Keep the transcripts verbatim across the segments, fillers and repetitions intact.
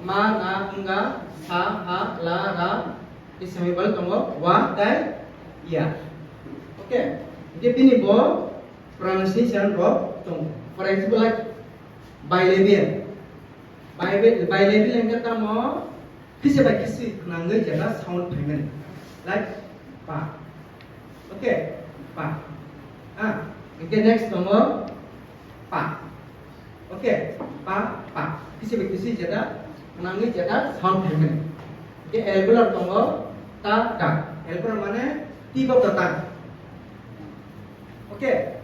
ma, na, nga, sa, ha, la, ra, tei semi verbal tongo wa tei ya. Okay, hingke bini bo pronunciation rok tongo. For example, like bilabial. Bilabial, bilabial hingke tamo kisa bai kisi khwnangwi jeta sound phaimani. Like pa. Okay, pa. Ah, hingke next tongo pa. Okay, pa, pa. Kisi bai kisi jeta, nangni jeta sound phaimani. Hingke alveolar tongo, ta, ta. Alveolar mane tip of the tongue. Okay.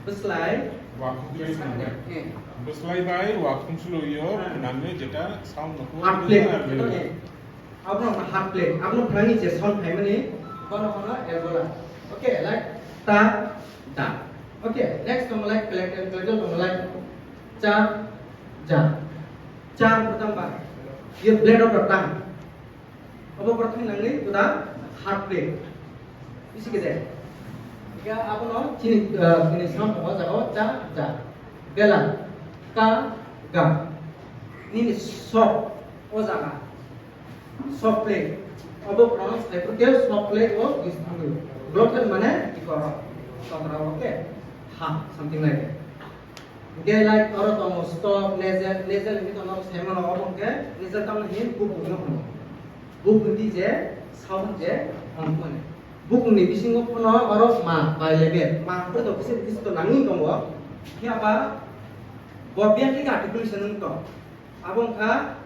Bwslai. Wakhung slai tongo. Eh. Bwslai bai wakhung sloio, nangni jeta sound nokho. Half plate. Alveolar. Okay. Abono hwnka half plate, abono phrangni je sound phaimani, bono hwno alveolar. Okay, like ta, da. Okay, next tongo like palatal, palatal tongo like cha, ja. Cha hwnkhe tamo ba? Your blade of the tongue. Obo borok thani nangni to the half plate. Bisi khe de. Ya abono chini, ah, chini sound tongo jaga cha, ja. Bela, ka, ga. Nini sok o jaga. Soft plate. Obo pronounce hai khe soft plate o use khaio. Glottal mane ikoro. Totra o khe ha, something like that. Hingke like oro tongo stop, nasal, nasal hingke tongo sai mano obo hingke nasal tamo hin bukung no hino. Bukung di je sound je ong mane. Bukung ni bisingo phano oro ma bilabial. Ma hingke to kisi kisi to nangni tongo. Phiya ba bo biyang khe articulation wng tong. Abo wngkha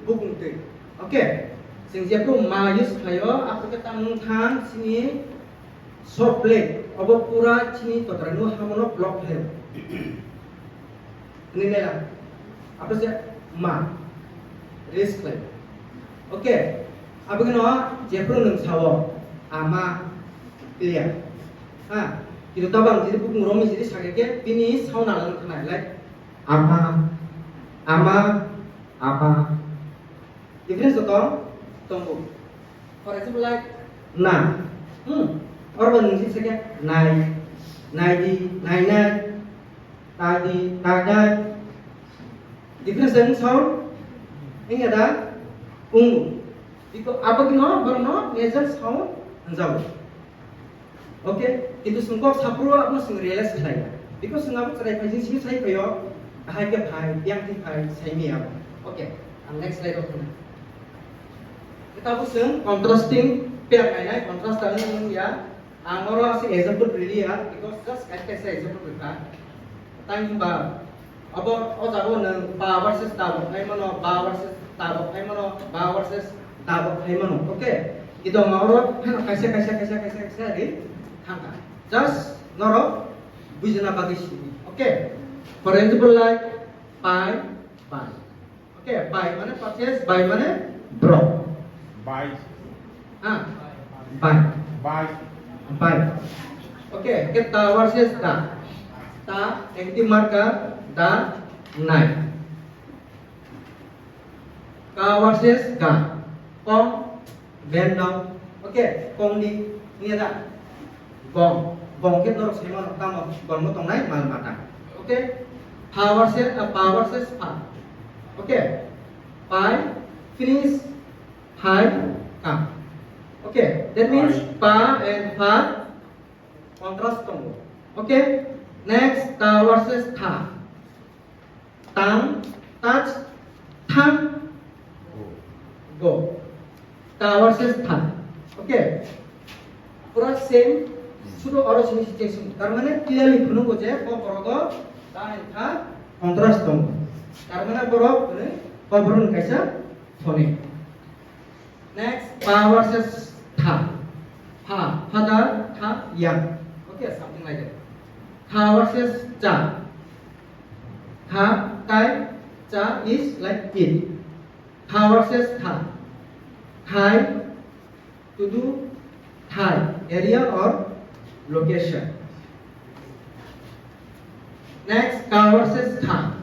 bukung twi. Okay. Chwng jephru ma use khlaio, aphuru khe tamo wngkha chini soft plate. Obo pura chini totra no hamono block khlaio. Hwnwi naila. Aphuru se ma. Rest khlai. Okay. Abo kheno jephru nwng sao, ama, clear. Ha. Kintu tabang jiri bukung romwi jiri sakhe khe bini sound alada wngkha nai, like, ama, ama, apa. Difference joto tongo. For example, like, na. Hmm. Oro bo nwng jik sakhe nai, nai di, nai nai, ta di, ta nai. Difference ang sound. Engya da? Ungu. Biko abo kino, borno nasal sound hanjago. Okay, kintu chwng kok saphuru abono chwng realize khlaiya. Because chwng abo chwrai phai jing simi sai phaio, bahai khe phai, yang thik phai, sai mi abo. Okay, ang next slide o thangna. Tabuk chwng contrasting pair nainai, contrast ang wngya. Ang oro aswk example riliya, because just kaisa kaisa example rikha. Tang hwnba, Abo, o jaga o nwng pa versus ta bo khai mano, ba versus ta bo khai mano, ba versus ta bo khai mano. Okay? Kito ma oro pheno kaisa, kaisa, kaisa, kaisa, kaisa ri thangkha. Just norok bujina bagwi simi. Okay? For example, like, pai, bai. Okay? Pai mane purchase, bai mane borok. Bai. Ha? Bai. Bai. Bai. Okay, ke ta versus da. Ta, negative marker, da, nai. Ka versus ga. Kong, bend down. Okay, kong di, niya da. Gong. Gong ke norok sai mano, tamo, gong mo tongnai mal mata. Okay? Pha versus, uh, pa versus pha. Okay? Pai, finish, Phai, kam. Okay, that means Phai. Pa and pha contrast tongo. Okay, next ta versus tha. Tang, touch, thang, go. Ta versus tha. Okay. Pura same, sudo oro sini si cheng sung. Tar mane clearly phunukgo je, bo borogo ta and tha contrast tongo. Tar mane borok hwnwi, bo borokni kaisa phone. Next, pa versus tha. Pha, father, tha, young. Okay, something like that. Kha versus cha. Kha, kai, cha is like eat. Kha versus tha. Khai, to do, thai, area or location. Next, ka versus kha.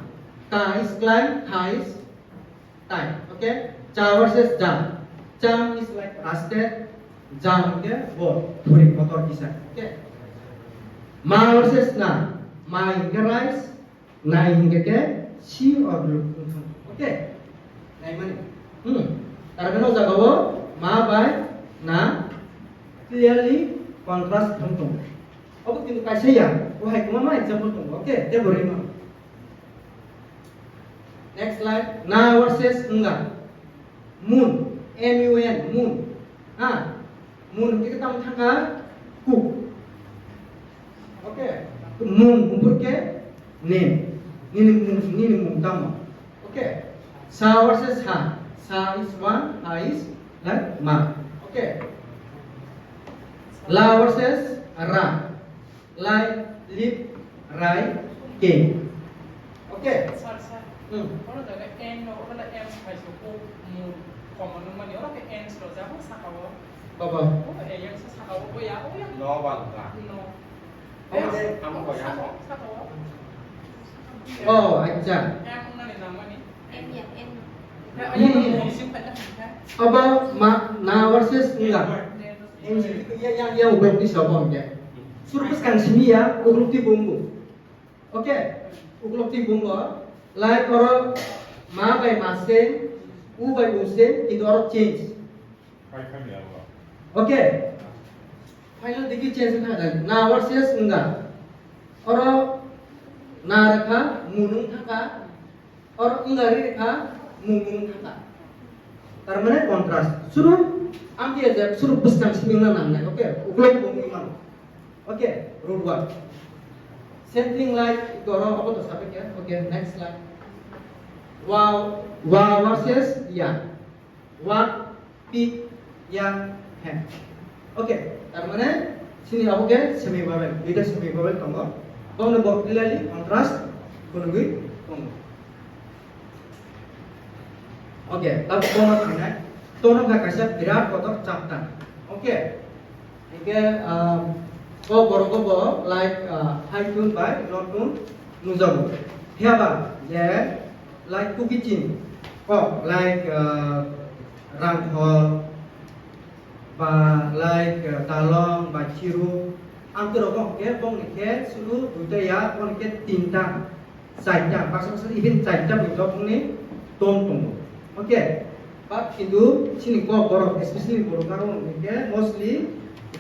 Ka is climb, kha is time. Okay? Cha versus jam. Jam is like roasted. Jam ke bo, puri motor kisa. Okay? Ma versus na. Ma hingke rice, nai hingke ke see or look. Okay? Hmm. Tar mane o jaga o ma bai na clearly contrast thang tongo. Obo kintu kaisa ya, o hai kwbangma example tongo, okay? Tei bo rima. Next slide, na versus nga. Mun, M U N, mun. Ha? Mun hingke tamo thangkha cook. Okay. Mun, mun hingke name. Nini mung, nini mung tamo. Okay. Sa versus ha. Sa is one, ha is like ma. Okay. La versus ra. Lai, lip, rai, ke. Okay? Sir, sir. Hmm. Oro jaga N no, oro la M khai so ko mu common no mani, oro ke N sro jago saka o. Baba. Oro A M so saka o, o ya, o ya. No bang ka. No. Amo M, de, amo ko ya. Saka o, saka o. Oh, acha. M nani nang mani. M ya, M. Ya, ya, hmm. Sim pada. Abo ma, na versus nga. N G P ya, ya, ya, ublok di sabong ya. Suru bwskang simi ya, uklukti bumbu. Okay? Uklukti bumbu. Like oro ma bai ma same, u bai u same, kintu oro change. Okay? Final digi change wngkha na versus nga. Oro na rakha, mu nung thangkha. Oro nga ri rakha, mu nung thangkha. Tar mane contrast. Suru, ang khe je suru bwskang simi wngna nangnai, okay? Uklok bo wngwi mano. Okay, root word. Same thing like, oro obo to sabe kya? Okay, next slide. Wow, wow versus ya. Wa, pik, yang, hem. Okay, tar mane chini abo khe semi vowel, duita semi vowel tongo. Bono bo clearly contrast phunugwi tongo. Okay, tab bono thangnai. Tono kha kaisa birat kotor chapter. Okay. Hingke, ah, o borok bo like, ah, high tune bai low tune nukjago. Phiya ba je like Kuki Chin kok like, ah, Rangkhol ba like, ah, Talong ba Chiru ang khe rok hingke bongni khe suru duita ya bongni khe tinta. Chaita, baksa baksa even chaita bai tok ni tone tongo. Okay. But kintu chini kok borok, especially borok aro hingke mostly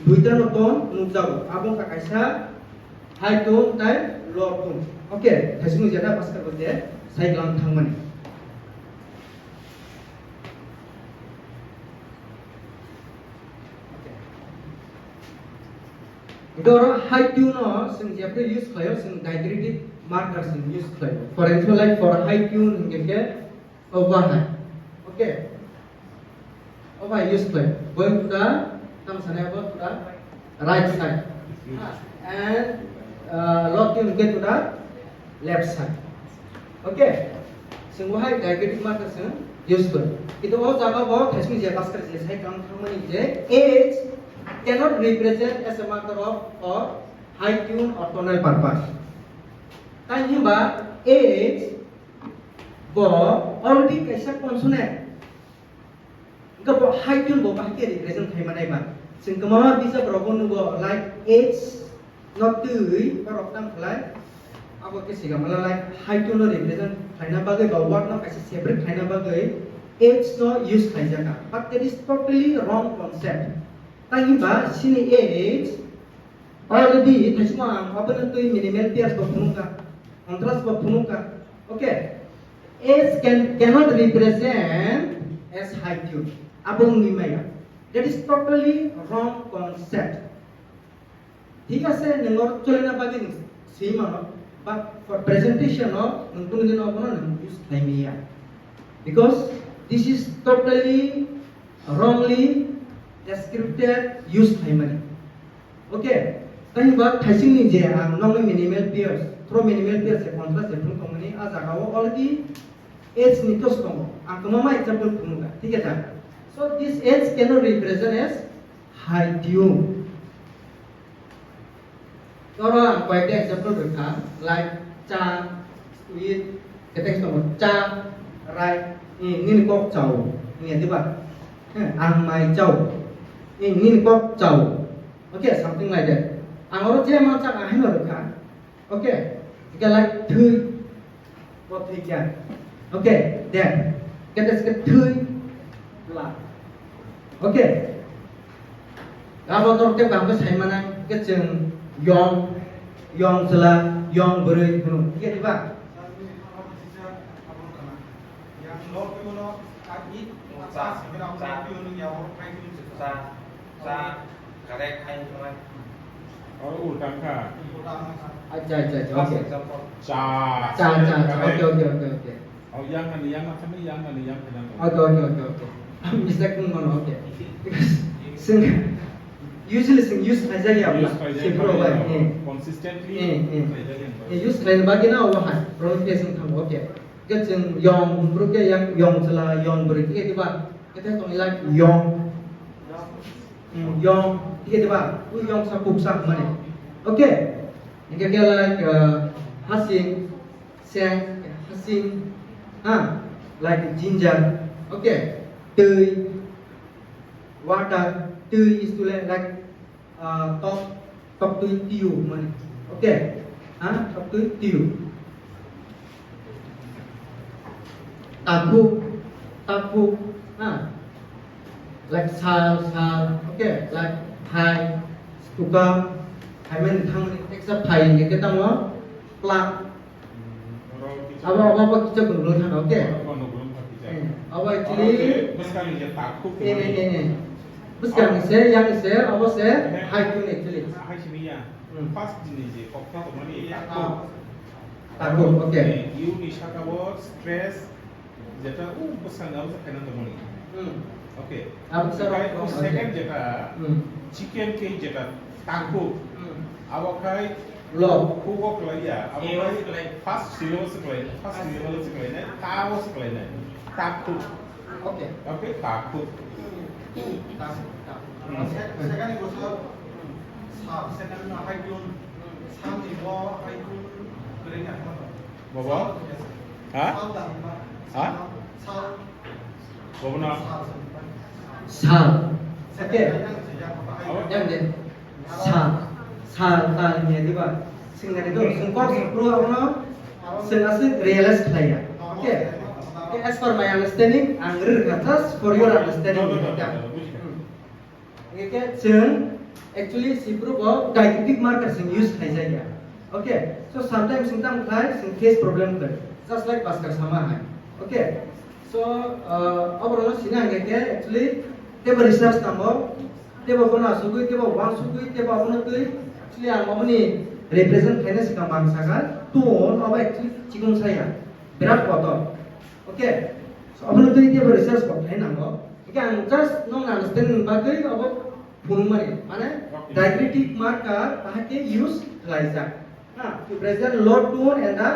duita no tone nukjago. Abo wngkha kaisa high tone tai low tone. Okay, thaisung jeta paskar bo je sai glam thangmani. Okay. Ito oro high tune no chwng jephru use khlaio, chwng diacritic marker chwng use khlaio. For example, like for high tune hingke khe o bahai. Okay. O bahai use khlai. Going to the, tamo sanai abo to the right side. And, uh, low tune hingke to the left side. Okay. Chwng bo hai diacritic marker chwng use khlai. Kintu o jaga bo thaisung je paskar je sai tang thangmani je H cannot represent as a marker of, of high tune or tonal purpose. Tai himba H bo already kaisa consonant. Hingke bo high tune bo bahai khe represent khai manai ba. Chwng kwbangma bijap rogo nugo like H no twi borok tang khlai. Abo khe siga mala like high tune no represent khlaina bagwi ba word no kaisa separate khlaina bagwi H no use khlaijaka. But that is totally wrong concept. Tai himba chini H already thaisimo ang obo no twi minimal pairs bo phunukha, contrast bo phunukha. Okay. H can, cannot represent as high tune. Abo wngwi maya. That is totally wrong concept. Thik ase, nwng oro cholina bagwi nwng swi mano, but for presentation o nwng kunu dino obono nwng use khlai maya. Because this is totally wrongly descripted, use khlai mani. Okay, tei ba thaising ni je ang nokni minimal pairs, through minimal pairs se contrast se phunuk tongmani, a jaga o already H ni tos tongo. Ang kwbangma example phunukha, thik ase? So this H cannot represent as high tune. Oro ang koyekta example rwkha, like cha, sweet, khe text tongo cha, rai, eh, nini kok chao, nini diba? Eh, ang mai chao, eh, nini kok chao. Okay, something like that. Ang oro je ma chak ahino rwkha. Okay, ike like thwi, bo thwi kya. Okay, that. Kete se thwi la. Okay. Abo tor ke bangke sai manai ke chwng yong, yong chwla, yong bwrwi hwno. Khe diba? Correct hai wngkha na? Oro ulta wngkha. Acha, acha, acha, okay. First example. Cha. Cha, cha, cha. Correct. Okay, okay, okay, okay. Oh, yang ani yang macam ni, yang ani yang kena. Okay, okay, okay, okay. Mistake pun mana, okay. Sing, usually sing use aja ya, use aja ya, sing pro ya, bai. Eh. Consistently eh, eh. Eh, use lain bagi na, wahai pronunciation thamu, okay. Ke chwng yong, bwrwi ke yang yong chwla, yong bwrwi ke diba? Kete tong ilai yong. Hmm, yong, ke diba? U yong sa kuk sa mane. Okay. Hingke ke like, uh, hasing, seng, hasing, ha, like ginger. Okay. Twi, water, twi is to like, like, ah, tok, tok twi tiu mani. Okay. Ha, tok twi tiu. Takhuk, takhuk, ha. Like sal, sal, okay, like phai, stuka, hai mani thangmani teksa phai hingke ke tamo plak. Abo, abo, abo kisa gwnang gwnang thang, okay? Eh, abo actually bwskang ni je takhuk eh, eh, eh, eh. Bwskang se, yang se, abo se, eh, hai tun actually. Hai sini ya. Hmm. First ni je kokta to mani takhuk. Ah. Takhuk, okay. Eh, you ni saka bo stress, jeta u bwskang ni abo se khaina to mani. Hmm. Okay. Abo se second jeta hmm. Chicken ke jeta takhuk. Hmm. Abo khai Lo. Khugo kwlaiya, abo bai first syllable se kwlai, first syllable se kwlainai, ta o se kwlainai, takhuk. Okay. Okay, takhuk. Takhuk, takhuk. Hmm. Se-, sekani bosor, sa-, sekani no haikun, samni bo haikun, kwrwngya. Bobo? Ha? Ha? Bobo na? Sal. Okay. Yang de. Sal. Sal, sal, ya, diba? Sing dari tu, sing kok, sing pro, apa? Sing asli realize khlaiya. Okay. Okay, as per my understanding, ang rir kha, just for your understanding. No, no, no, no, no, no, no. Hmm. Hingke chwng actually sipro bo diacritic marker chwng use khlai jaya. Okay, so sometimes chwng tamo khlai chwng face problem khlai, just like Bhaskar sama hai. Okay, so uh, oborok no sina hingke actually tebo research tamo, tebo bono asugwi, tebo wansugwi, tebo abono twi, actually ang oboni represent khlaina swkang bang saka, tone abo actually chikon saya, birat kotor. Okay, so abono twi tebo research kok khlai nango. Hingke ang just nong understanding bagwi abo phunukmani, mane diacritic marker bahai khe use khlaijak. Ha, to present low tone and the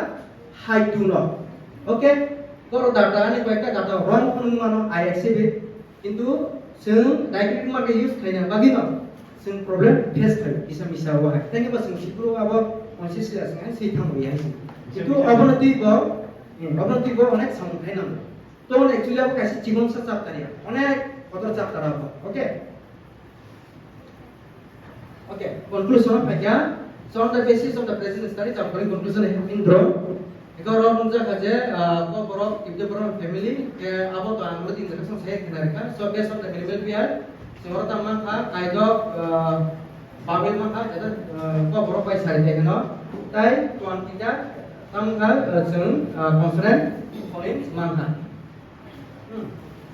high tone o. Okay? Borok data ani koyekta data wrong phunukmano, I accept it. Kintu chwng diacritic marker use khlaina bagwino chwng problem face khlai kisa misa o hai. Tei bo chwng sipro abo conscious ya chwng hai swi thangwi hai. Kintu obono twi bo, hmm, obono twi bo onek samung khlai nango. Tone actually abo kaisa chikon sa chapter ya. Onek kotor chapter abo. Okay? Okay, conclusion phaikha. So on the basis of the present study, chapter conclusion has been drawn. Eko ro nukjak kha je, ah, ko borok, Tibjo borok family, ke abo to ang ro introduction se khna rikha. So based on the animal pair, se oro tang mankha, kaidok, ah, vowel mankha, jeta, ah, ko borok bai sari te kheno. Tai twenty ta tang kha, ah, chwng, ah, consonant phonemes mankha. Hmm.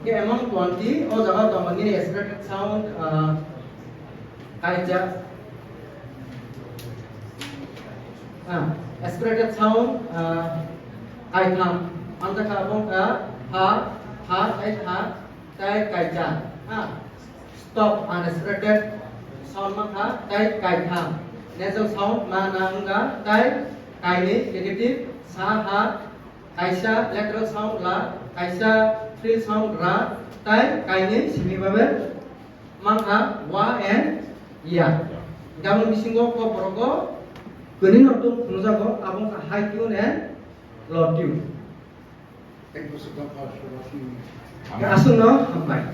Hingke among twenty, o jaga tongo nini aspirated sound, ah, kaijak. Ah, aspirated sound, ah, kaitham. Ang kha abo wngkha ha, ha, tai ha, tai kaijak. Ah, stop, unaspirated sound mankha tai kaitham. Nasal sound ma na wngkha tai kainwi, negative, sa, ha, kaisa lateral sound la, kaisa trill sound ra, tai kainwi simi babe mankha wa and ya. Gabon bisingo kok borok kwnwi no tong phunukjago, abo wngkha high tune and low tune. Thank you, Sir. Aswkno hambai.